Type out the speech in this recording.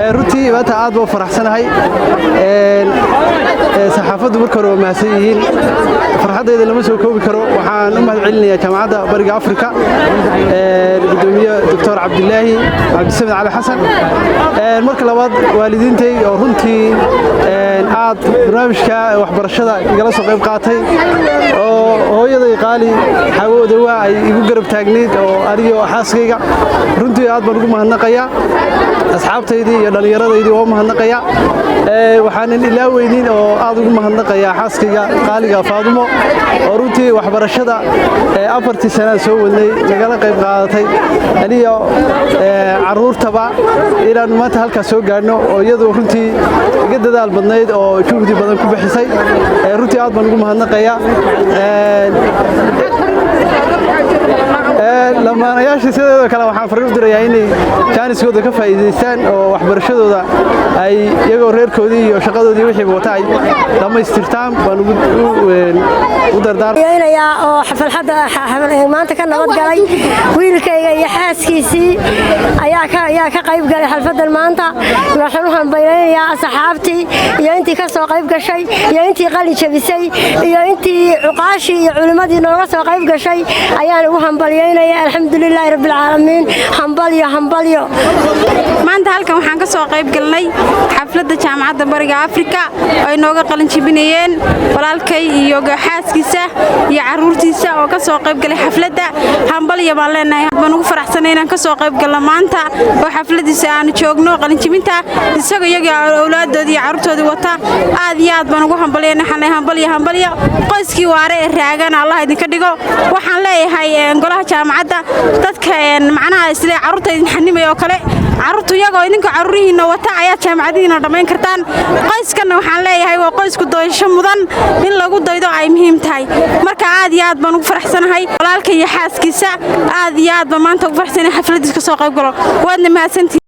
Runtii maanta aad baan u faraxsanahay. Saxaafaddu marka hore waa mahadsan yihiin. Farxaddayda lama soo koobi karo. Waxaan u mahad celinayaa Jaamacadda Bariga Afrika, gudoomiye Doctor Cabdilaahi Cabdisamed Cali Xasan. Marka labaad, waalidiintay oo runtii aad barnaamijka waxbarashada igala soo qayb qaatay, oo hooyaday qaali Xaawo Odowa ay igu garab taagnayd oo anigoo xaaskayga, runtii aad baan ugu mahadnaqayaa. Asxaabtaydii iyo dhallinyaradaydii waa u mahadnaqayaa. Waxaanan ilaaweynin oo aad ugu mahadnaqayaa xaaskayga qaaliga Faadumo, oo runtii waxbarashada 4-tii sanaan soo wadnay nagala qayb qaadatay aniyo carruurtaba inaannu maanta halkaas soo gaadhno, oo iyadu runtii iga dadaal badnayd oo juhdi badan ku bixisay. Runtii aad baan ugu mahadnaqayaa. Lamaanayaashii sideedoo kale waxaan fariin u dirayaa inay jaaniskooda ka faa'iidaystaan oo waxbarashadooda ay iyagoo reerkoodii iyo shaqadoodii wixiiba wata ay dhammaystirtaan baan u dardaarmayaa. Oo farxadda maanta ka nabad galay wiilkayga iyo xaaskiisii ayaa ka qayb galay xalfaddan maanta. Waxaan u hambalyaynayaa asxaabtii iyo intii ka soo qayb gashay iyo intii qalin jabisay iyo intii cuqaashii iyo culimmadii nooga soo qayb gashay ayaan ugu hambalyaynaya. Alxamdulilaahi rabbilcaalamiin. Hambalyo, hambalyo. Maanta halkan waxaan ka soo qayb galnay xafladda Jaamacadda Bariga Afrika oo ay nooga qalin jebinayeen walaalkay iyo xaaskiisa iyo carruurtiisa oo ka soo qayb galay xafladda. Hambalyo baan leenahay. Baan ugu faraxsanay inaan ka soo qayb galno maanta oo xafladiisa aanu joogno, qalinjebinta, isaga iyaga awlaaddoodii iyo carruurtoodii wata. Aad iyo aad baan ugu hambalyaynay. Waxaan leeyahay hambalyo, hambalyo. Qoyskii waare ee raagana Allah idinka dhigo. Waxaan leeyahay golaha jaamacadda, dadka macnaha isle carruurta idin xanimaya oo kale, carruurtu iyagoo idinka carruurihiinna wata ayaad jaamacadihiina dhammayn kartaan. Qoyskanna waxaan leeyahay waa qoysku doyasho mudan, in lagu daydo ay muhiim tahay. Marka aad iyo aad baan ugu faraxsanahay walaalka iyo xaaskiisa. Aad iyo aad baan maanta ugu faraxsanahay xafladiis ka soo qayb galo. Waadna mahadsantihiin.